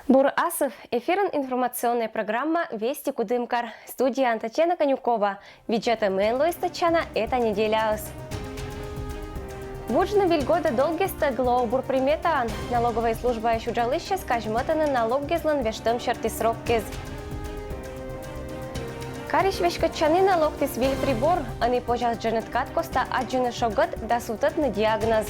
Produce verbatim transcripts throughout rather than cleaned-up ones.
Бур асыв! Эфирын информационная программа «Вести Кудымкар». Студияын Татьяна Конюкова. Видзӧтӧмӧн лои стӧчана «Эта неделяыс». Вуджны выль годӧ долгестӧг лоӧ бур приметаӧн. Налоговӧй службаысь уджалысьяс казьмӧтӧны налоггезлӧн вештӧм серти сроккез. Карысь веськӧдчанінӧ локтіс выль прибор, ӧні позяс дженьыд кад коста аддзыны шогӧд да сувтӧдны диагноз.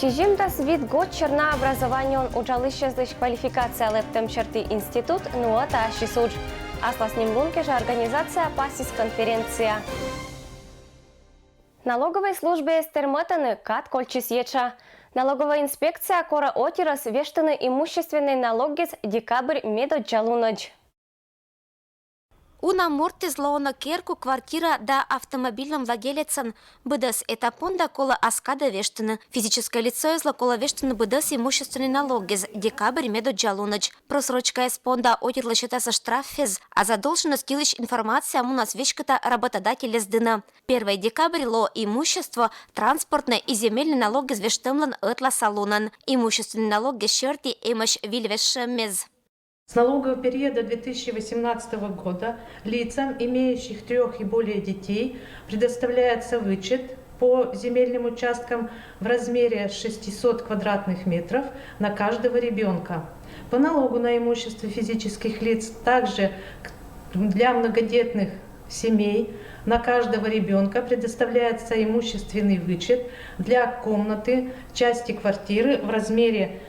Сизимдас вит год серна образованиеӧн уджалысьяслысь квалификация лэптӧм серти институт нуӧта ассьыс удж. Аслас ним лун кежлӧ организация пасйис конференция. Налоговӧй службаыс тэрмӧтӧны, кад кольччис етша. Налоговӧй инспекция корӧ отирӧс вештыны имущественнӧй налоггез декабрь медоддза лунӧдз. Уна мортыс лоӧ на керку, квартира да автомобильлӧн владелецӧн. Быдӧс этаппӧн да колӧ ас кадӧ вештыны. Физическӧй лицӧыслы колӧ вештыны быдӧс имущественнӧй налоггез декабрь медоддза лунӧдз. Просрочкаыс понда отирлы сетасӧ штраф эз, а задолженность йылысь информация мунас веськыта работодателез дінӧ. Первой декабрь лоӧ имущество, транспортнӧй и земельнӧй налоггез вештӧмлӧн ӧтласа лунӧн. Имущественнӧй налоггез серти эмӧсь выль вештӧммӧй. С налогового периода две тысячи восемнадцатого года лицам, имеющих трёх и более детей, предоставляется вычет по земельным участкам в размере шестисот квадратных метров на каждого ребёнка. По налогу на имущество физических лиц также к- для многодетных семей на каждого ребёнка предоставляется имущественный вычет для комнаты, части квартиры в размере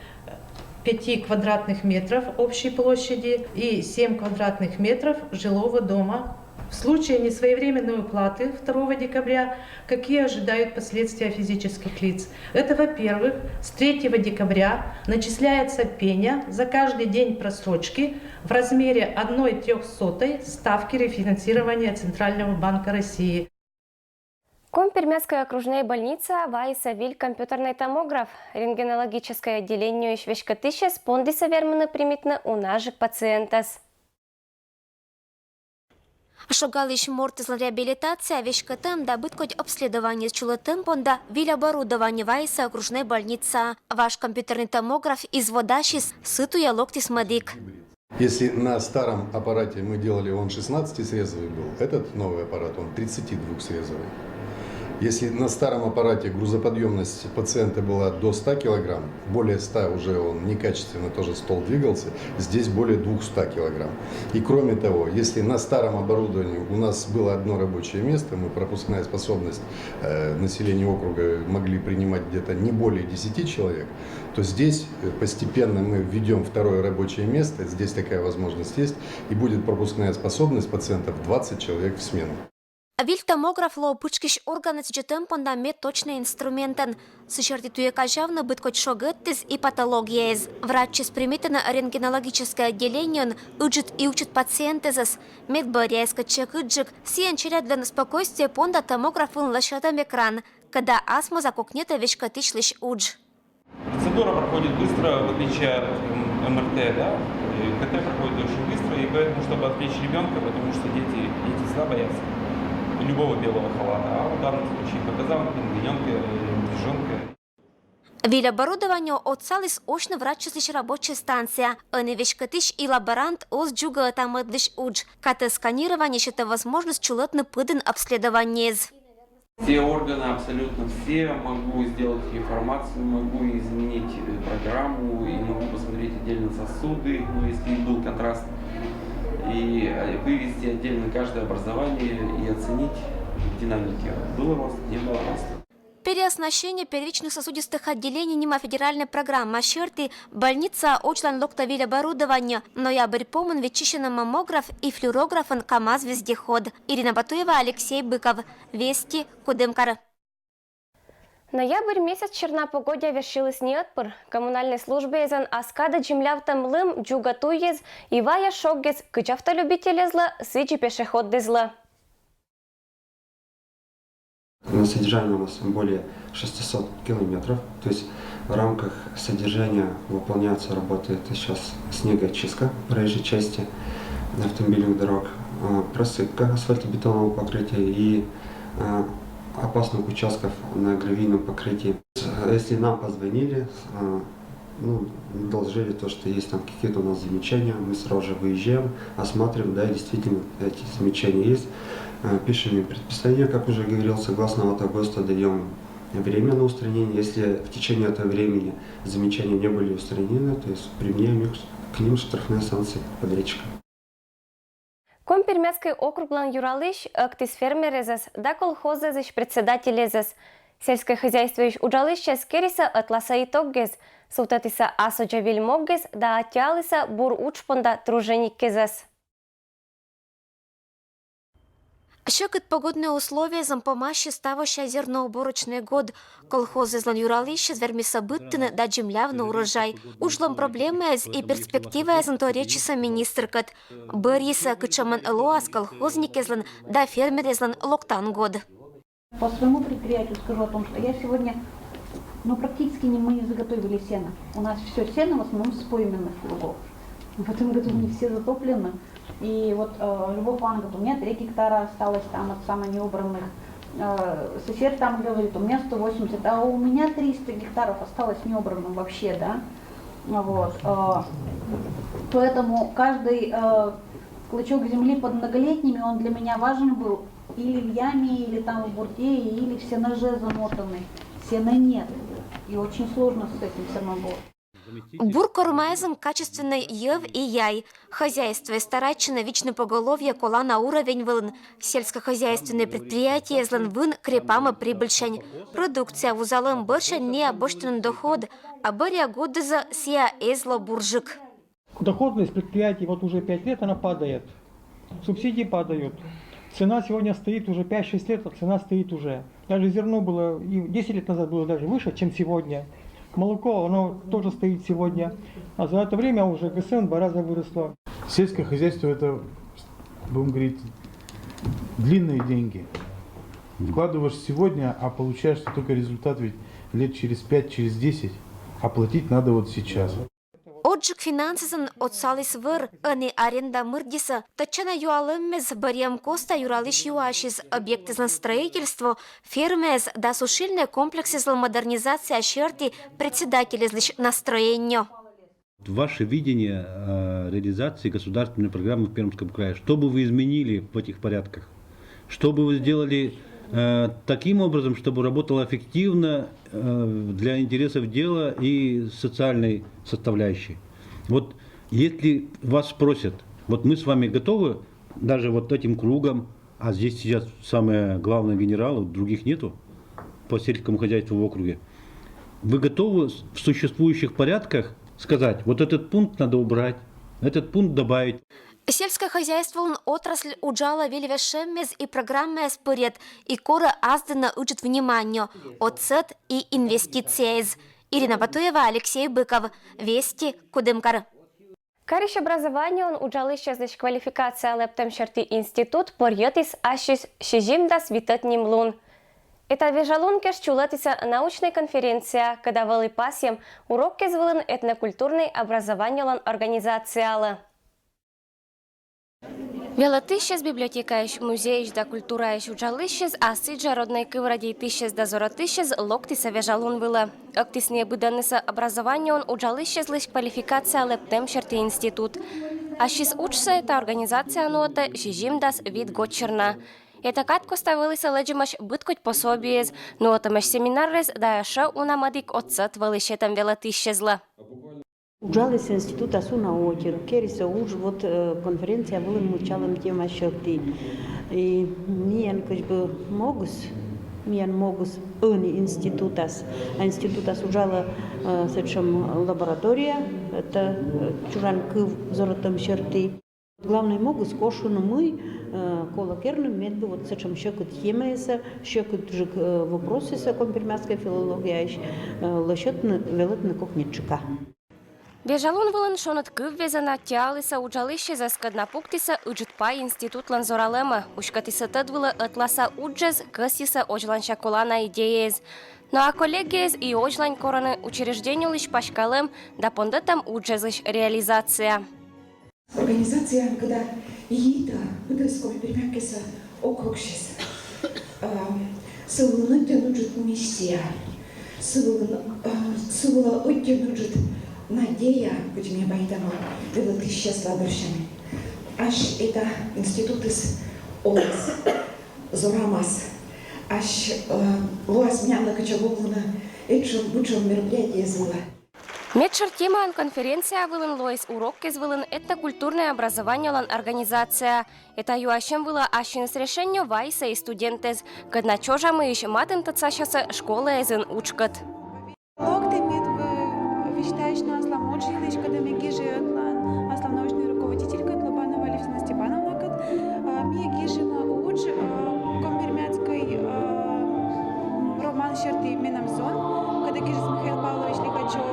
пяти квадратных метров общей площади и семь квадратных метров жилого дома. В случае несвоевременной уплаты второго декабря какие ожидают последствия физических лиц? Это, во-первых, с третьего декабря начисляется пеня за каждый день просрочки в размере одной трёхсотой ставки рефинансирования Центрального банка России. Коми-Пермяцкӧй окружнӧй больницаӧ вайисӧ выль компьютернӧй томограф. Рентгенологическӧй отделениеысь веськӧдысьяс пондісӧ вермӧны примитны унажык пациентӧс. Шогалысь мортыслӧн реабилитация, веськӧдтӧм да быдкодь обследованиеяс чулӧдтӧм понда выль оборудование вайисӧ окружнӧй больницаӧ. Важ компьютернӧй томограф из водасьыс сы туя локтіс мӧдік. Если на старом аппарате мы делали, он шестнадцатисрезовый был, этот новый аппарат, он тридцатидвухсрезовый. Если на старом аппарате грузоподъемность пациента была до ста килограмм, более ста уже он некачественно тоже стол двигался, здесь более двухсот килограмм. И кроме того, если на старом оборудовании у нас было одно рабочее место, мы пропускная способность э, населения округа могли принимать где-то не более десяти человек, то здесь э, постепенно мы введем второе рабочее место, здесь такая возможность есть, и будет пропускная способность пациентов двадцать человек в смену. Выль томограф лоӧ пытшкысь органӧс сідзӧдтӧм понда мед точнӧй инструментӧн. Сы серти туйӧ казявны быдкодь шогӧдтіс и патологияяс. Врачьяс примитӧны рентгенологическӧй отделениеын ыджыд и учыд пациентэзӧс. Медбӧръяыс кытчӧкыдджык. Сійӧн челядьлӧн спокойствие понда томограф вылын лӧсьӧдтӧм экран, кӧда асмоза кокнетӧ веськӧдысьлысь удж. Процедура проходит быстро, в отличие от МРТ, да, и КТ проходит очень быстро, и поэтому, чтобы отвлечь ребенка, потому что дети, дети всегда боятся любого белого халата, а в данном случае показал рентгенёнка, движёнка. Выль оборудование отсаліс осьны врачьяслысь рабочӧй станция. Ӧні веськӧдысь и лаборант оз дзугӧ ӧта-мӧдлысь удж. КТ-сканирование сетӧ возможность чулӧдны пыдын обследованиеяс. Все органы, абсолютно все, могу сделать реформацию, могу изменить программу и могу посмотреть отдельно сосуды, ну, если был контраст, и вывести отдельно каждое образование и оценить динамики. Был рост, не было роста. Переоснащение первичных сосудистых отделений нима федеральнӧй программа серти больницаӧ удж локтӧ выль оборудование. Ноябрь помын виччысьӧны маммограф и флюорографӧн КамАЗ-вездеход. Ирина Батуева, Алексей Быков. Вести, Кудымкар. Ноябрь месяц серна погода вежсьыліс ни ӧтпыр. Коммунальнӧй службаэзлӧн ас кадӧ дземлявтӧм лым дзугӧ туйяс и вайӧ шоггес кыдз автолюбителяслы, сідзи пешеходъяслы. На содержании у нас более шестисот километров, то есть в рамках содержания выполняются работы, это сейчас снегоочистка проезжей части автомобильных дорог, просыпка асфальтобетонного покрытия и опасных участков на гравийном покрытии. Если нам позвонили, э, ну, доложили то, что есть там какие-то у нас замечания, мы сразу же выезжаем, осматриваем, да, действительно эти замечания есть, э, пишем им предписание, как уже говорил, согласно вот ГОСТа даем время на устранение. Если в течение этого времени замечания не были устранены, то есть применяем их, к ним штрафные санкции подрядчика. Коми-Пермяцкий округлан юралысь ӧктіс фермерезӧс да колхозӧзысь председательӧзӧс. Сельскӧй хозяйствоысь уджалысьӧс керисӧ ӧтлаасӧ итоггез, сувтӧдісӧ асодза виль моггез да аттьӧалісӧ бур удж понда тружениккезӧс. Сьӧкыд погоднӧй условиеясӧн помасис тавося зерноуборочнӧй год. Колхозъяслӧн юралысьӧс вермисӧ быдтыны да дземлявны урожай. Уджлӧн проблемаяс и перспективаясын торъя ӧтчыд министркӧд. Бӧрйисӧ, кутшӧмӧн лоас колхозникъяслӧн да фермеръяслӧн локтан год. По своему предприятию скажу о том, что я сегодня, ну, практически не, мы не заготовили сено. У нас все сено в основном с пойменных лугов. В этом году не все затоплены. И вот э, Любовь Ивановна говорит, у меня три гектара осталось там от самонеубранных. Э, сосед там говорит, у меня сто восемьдесят, а у меня триста гектаров осталось неубранным вообще, да. Вот. Э, поэтому каждый э, клочок земли под многолетними, он для меня важен был. Или в яме, или там в бурте, или в сенаже замотанный. Сена нет. И очень сложно с этим самому было. Бур кормаясын качественнӧй йӧв и яй. Хозяйствоыс старайтчӧны вичны поголовье колана уровень вылын. Сельскохозяйственнӧй предприятиеяслӧн вын крепамӧ прибыльсянь. Продукция вузалӧм бӧрсянь найӧ босьтӧны доход, а бӧръя годсӧ сійӧ эз ло бурджык. Доходность предприятий вот уже пять лет она падает. Субсидии падают. Цена сегодня стоит уже пять-шесть лет, а цена стоит уже. Даже зерно было и десять лет назад было даже выше, чем сегодня. Молоко, оно тоже стоит сегодня. А за это время уже ГСН в два раза выросло. Сельское хозяйство это, будем говорить, длинные деньги. Вкладываешь сегодня, а получаешь только результат ведь лет через пять, через десять. А платить надо вот сейчас. Отджык финансъясын отсаліс вӧр, ӧні аренда мырддьысӧ. Тӧдчана юалӧммес бӧрйӧм коста юралысь юасис: объектъяслӧн строительство, фермаяс да сушильнӧй комплексъяслӧн модернизация серти председательӧзлысь настроение. Ваше видение э, реализации государственной программы в Пермском крае, что бы вы изменили в этих порядках? Что бы вы сделали э, таким образом, чтобы работало эффективно э, для интересов дела и социальной составляющей? Вот если вас спросят, вот мы с вами готовы даже вот этим кругом, а здесь сейчас самое главное генералы, других нету по сельскому хозяйству в округе, вы готовы в существующих порядках сказать, вот этот пункт надо убрать, этот пункт добавить? Сельскохозяйстволӧн отрасль уджалӧ выль вежсьӧмъяс и программаяс пырйӧд, и корӧ ас дінӧ ыджыд внимание, отсӧг и инвестицияяс. Ирина Батуева, Алексей Быков, Вести, Кудымкар. Карысь образованиеӧн уджалысьяслысь квалификация лэптӧм серти институт пӧрйӧдіс ассьыс сизимдас витӧд нимлун. Эта вежалун кежлӧ чулӧмтісӧ научнӧй конференция, кӧда вӧлі пасйӧм урокъяс вылын этнокультурнӧй образованиелӧн организациялы. Велӧтысьяс библиотекаысь, музейысь да культураысь уджалысьяс, а сідзжӧ роднӧй кыв радейтысьяс да зорӧтысьяс локтісӧ вежалун вылӧ. Ӧктісны быдӧннысӧ образованиеӧн уджалысьяслысь квалификация лэптӧм серти институт. Ассьыс уджсӧ эта организация нуӧтӧ сизимдас вит год серти. Эта кад коста вӧлісӧ лэдзӧмаӧсь быд кодь пособиеяс, нуӧдӧмаӧсь семинаръяс да ещӧ уна мӧдік отсӧг вӧлі сетӧм велӧтысьяслы. Уджаліс институтас уна отир, керисӧ удж, вот э, конференция вылын мыччалӧм тема серти. И миян кыдз бы могыс, миян могыс ӧні институтас. А институтас уджалӧ э, сэтшӧм лаборатория, это э, чужан кыв зорӧтӧм серти. Главнӧй могыс — кошкыны, мый э, колӧ керны, мед бы вот сэтшӧм сьӧкыд темаясӧ, сьӧкыдджык э, вопросъясӧ коми-пермяцкӧй филологияысь э, лӧсьӧдны, велӧдны кокньӧдджыка. Вежалун вылын шоныд кыввезан аттьӧалісӧ уджалысьясӧс, кӧд на пуктісӧ ыджыд пай институтлӧн зоралӧмӧ, уськӧдісӧ тӧд вылӧ ӧтлаасӧ уджӧс, кӧсйисӧ озьланся колана идеяяс. Но а коллегияяс и озьлань корӧны учреждениелысь паськалӧм да пондӧтӧм уджъяслысь реализация. Организация, когда йитӧ быдӧс коми-пермяк кежлӧ округсьыс, сылӧн ӧтув ыджыд миссия. Сы вылын, э, сы вылын ӧтик ыджыд надея, кыдз ме байтама, велӧтысьяслы дорсянь. Ас эта институтыс олас, зорамас. Ас, э, лоас миянлы кыдзкӧ вӧліны этшӧм-быдшӧм мероприятиеяс вылӧ. Медшӧр темаӧн конференция вылын лоис уроккез вылын этнокультурнӧй образованиелӧн организация. Эта юасьӧм вылӧ ассьыныс решеннё вайисӧ и студентъяс, кӧдна чожа мыйысь матын тӧдсасисны школаэзын уджкӧд. Локтім мед висьтасьны аслам удж йылысь, кӧдӧ ми гижим ӧтлаын аслам научнӧй руководителькӧд Лобанова Алевтина Степановнакӧд. А, ми гижим удж, а, коми-пермяцкӧй, а, роман серти «Менам зон», кӧдӧ гижис Михаил Павлович Лихачёв.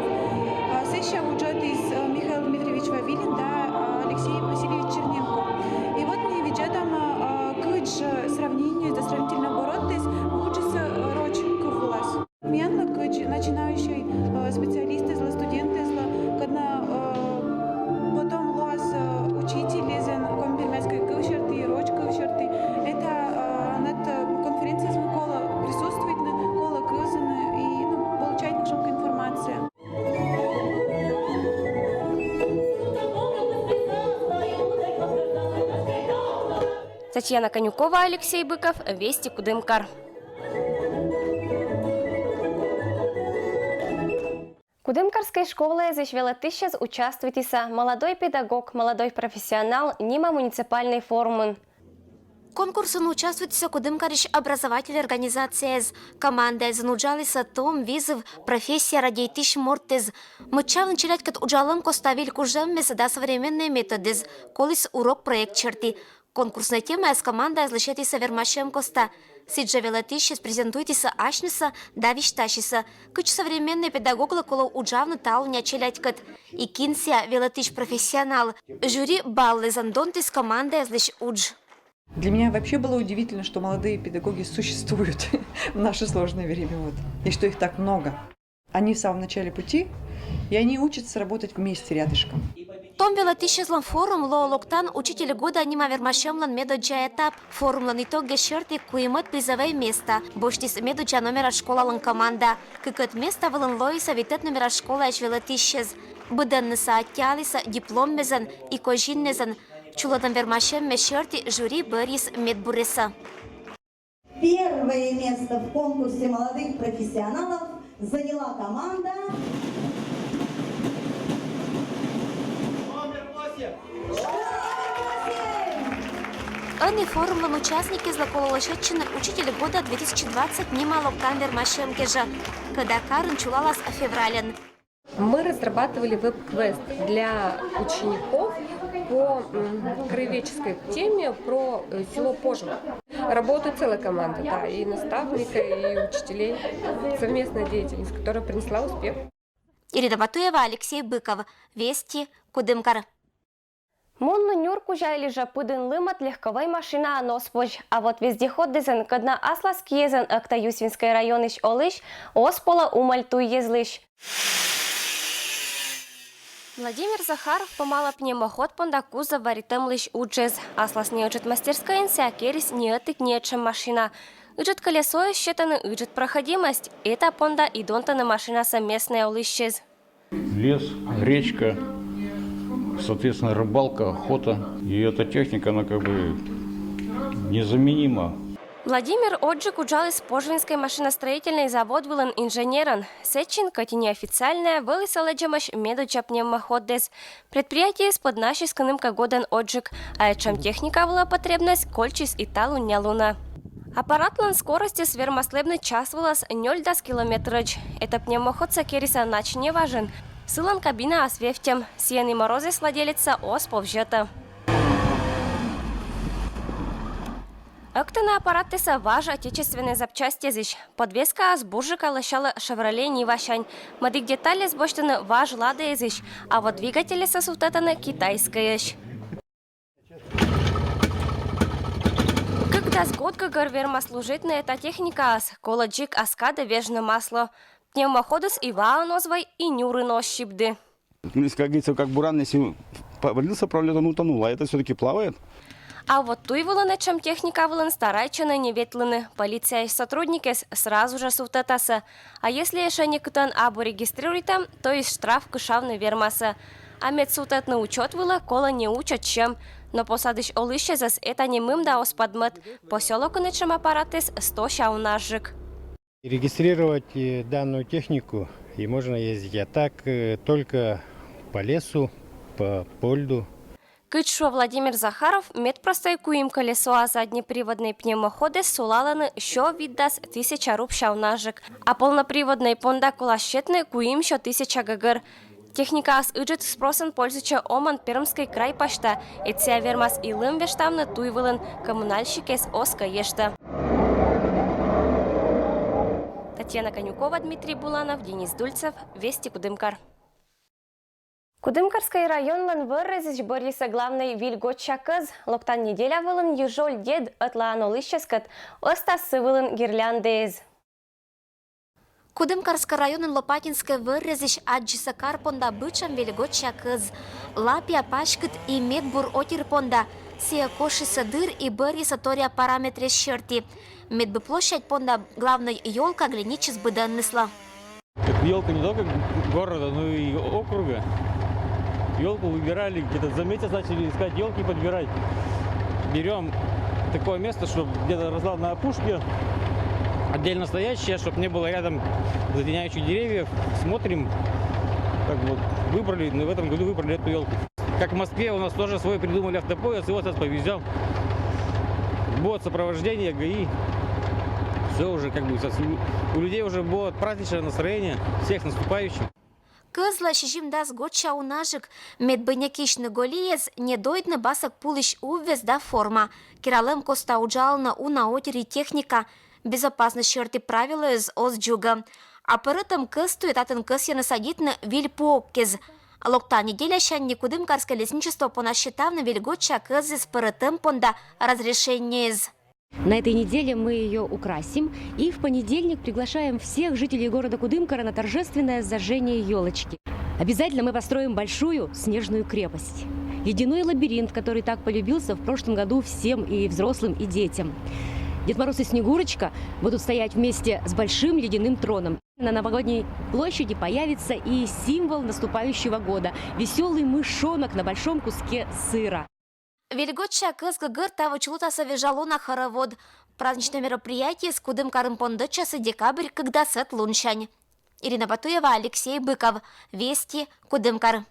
А, сэсся уджаліс, а, Михаил Дмитриевич Вавилин да, а, Алексей Васильевич Черненко. И вот ми видзӧдам, а, кыдз сравнениеыс да сравнительнӧй оборотыс уджыс, а, роч кыв вылас. Миянлы кыдз начинающӧй, э, специалистъяслы, студентъяслы, кӧдна, э, потом лоас, э, учительӧс коми-пермяцкӧй кыв серти, роч кыв серти. Эта, э, над, э, конференциеяс вылӧ колӧ присутствуйтны, колӧ кывзыны и, ну, получайтны кутшӧмкӧ информация. Татьяна Конюкова, Алексей Быков, «Вести», Кудымкар. Кудымкарскӧй школаэзысь велӧтысьяс участвуйтісны «Молодой педагог, молодой профессионал» нима муниципальнӧй форумын. Конкурсын участвуйтісны Кудымкарысь образовательнӧй организацияяс. Командаэзын уджалісны том визыв профессия радейтысь мортыс. Мӧд чавны челядькӧд уджалӧм коста виль кужӧммис да современнӧй методыс колис урок-проект серти. Конкурснӧй темаяс командаэзлы сетісны вермасьӧм коста. Сідзжӧ велӧтысьяс презентуйтісны асьнысӧ да висьтасисны, кыдз современнӧй педагоглы колӧ уджавны талунъя челядькӧд и кин сійӧ велӧтысь профессионал. Жюри баллъясӧн донтіс командаэзлысь удж. Для меня вообще было удивительно, что молодые педагоги существуют в наше сложное время, вот, и что их так много. Они в самом начале пути, и они учатся работать вместе рядышком. Том велӧтысьяслӧн форум лоӧ «Локтан учитель года» нима вермасьӧмлӧн медодзза этап. Форумлӧн итогъяс серти куимӧд призӧвӧй места босьтіс медодзза номера школалӧн команда. Кыкӧд места вылын лоисны витӧд номера школаысь велӧтысьяс. Быдӧннысӧ аттьӧалісны дипломъясӧн и козинъясӧн. Чулӧдӧм вермасьӧм мем серти жюри бӧрйис медбуръясӧс. Первое место в конкурсе молодых профессионалов заняла команда. Ӧні форумлӧн участникъяслы колӧ лӧсьӧдчыны «Учитель года две тысячи двадцать» нима локтан вермасьӧм кежӧ, кӧда карын чулалас февральын. Мы разрабатывали веб-квест для учеников по, м, краеведческой теме про, э, село Пожино. Работает целая команда, да, и наставника, и учителей. Совместная деятельность, которая принесла успех. Ирина Батуева, Алексей Быков, «Вести», Кудымкар. Мунны нюр кузя или жӧ пыдын лымӧд легковӧй машинаӧн оз позь, а вот вездеходъясӧн, кӧдна аслас киӧсӧн ӧкта Юсинскӧй районысь олысь, оз полӧ Умӧль туйӧзлысь. Владимир Захаров помалӧ пневмоход понда кузов варитӧмлысь уджӧс. Аслас неыджыд мастерскӧйын сійӧ керис ни ӧтик, ни этшӧм машина. Ыджыд колесоыс сетӧны ыджыд проходимость, эта понда и донтӧны машинасӧ местнӧй олысьяс. Лес, речка, соответственно, рыбалка, охота. И эта техника, она как бы незаменима. Владимир ӧтчыд уджаліс Пожинскӧй машиностроительнӧй завод вылын инженерӧн. Сэтчин, кӧть и неофициальнӧя, вӧлі сылӧн лэдзӧмаӧсь медодзза пневмоходъяс. Предприятиеыс пӧднасис кӧнкӧ годӧн ӧтчыд, а этшӧм техника вылӧ потребность кольччис и талунъя лунӧ. Аппаратлӧн скоростьыс вермас лэбны час вылас нёльдас километрӧдз. Эта пневмоходсӧ керисны нач неважӧн. Сылӧн кабинаыс вевттьӧм, сійӧн и морозъяс владелецсӧ оз пов сетӧ. Ӧктӧны аппаратъяссӧ важ отечественнӧй запчастьясысь. Подвескаыс бурджыка лӧсялӧ «Шевроле Нивасянь». Мӧдік детальяс босьтӧны важ «Ладаясысь», а вот двигательяссӧ сувтӧдӧны китайскӧйӧсь. Кыкдас год гӧгӧр вермас служитны эта техникаыс, колӧ дзик ас кадӧ вежны масло. Пневмоходыс и ваӧн оз вӧй, и нюрын оз сибды. Как говорится, как буран, если повалился, пролётом утонул, а это всё-таки плавает. А вот туй вылын этшӧм техника вылын старайтчӧны не ветлыны. Полицияысь сотрудникъяс сразу жӧ сувтӧтасӧ. А если эшӧ некытӧн абу регистрируйтӧм, то и штраф кышавны вермасӧ. А мед сувтӧдны учёт вылӧ, колӧ неуч ӧтчӧм. Но посадысь олысьӧзӧс этайӧ нинӧм да оз падмӧд. Посёлокын этшӧм аппаратыс стӧча унажык. Регистрировать э, данную технику, и можно ездить. А так э, только по лесу, по полю. Кыдз шуӧ Владимир Захаров, медпростой куим колесоа заднеприводнӧй пневмоходыс сулалӧны сё витдас тысяча руб сявнажык, а полноприводнӧй понда колӧ сетны куимсё тысяча гӧгӧр. Техникаыс ыджыд спросӧн пользуйтчӧ омӧн Пермскӧй край пасьта, и сійӧ вермас и лым вештавны туй вылын, коммунальщикъяс оз кӧ ештӧ. Татьяна Конюкова, Дмитрий Буланов, Денис Дульцев, Вести, Кудымкар. Кудымкарскӧй районлӧн вӧррезысь бӧрйисӧ главнӧй виль гоча кӧз. Локтан неделя вылын Йыжоль дед ӧтлаын олысьяскӧд ӧзтас сы вылын гирляндӧйӧс. Кудымкарскӧй районын Лопатинскӧй вӧррезысь аддзисӧ кар понда бытшӧм виль гоча кӧз. Лапъя, паськыд и медбур отир понда. Сійӧ кошйисӧ дыр и бӧрйисӧ торъя параметръяс серти. Медбу площадь понда главнӧй ёлка глинитчис быдӧнныслы. Елка не только города, но и округа. Елку выбирали, где-то за месяц начали искать елки, подбирать. Берем такое место, чтобы где-то росла на опушке, отдельно стоящая, чтобы не было рядом затеняющих деревьев. Смотрим, как вот выбрали, но в этом году выбрали эту елку. Как в Москве, у нас тоже свой придумали автопоезд, его сейчас повезем. Будет сопровождение ГАИ. Все уже как бы сейчас у, у людей уже будет праздничное настроение. Всех с наступающим. Кӧзлӧ сизимдас гоча унажык. Медбу некисьны голиӧс, не дойдны басӧк пулысь уввез да форма. Кералӧм коста уджалны уна отир и техника. Безопасность серти правилӧяс оз дзугӧ. А пӧрӧтӧм кӧз туйӧ татын кӧсйӧны садитны виль пуӧккез. Локтан неделясянь Кудымкарскӧй лесничество понас сетавны виль гоча кӧзйыс пӧрӧтӧм понда разрешениеыс. На этой неделе мы ее украсим и в понедельник приглашаем всех жителей города Кудымкара на торжественное зажжение елочки. Обязательно мы построим большую снежную крепость. Ледяной лабиринт, который так полюбился в прошлом году всем и взрослым, и детям. Дед Мороз и Снегурочка будут стоять вместе с большим ледяным троном. На новогодней площади появится и символ наступающего года – веселый мышонок на большом куске сыра. Виль гоча кӧз гӧгӧр таво чултасӧ вежалуна хоровод. Праздничнӧй мероприятиеыс Кудымкарын пондӧдчасӧ декабрь кыкдасӧд лунсянь. Ирина Батуева, Алексей Быков, Вести, Кудымкар.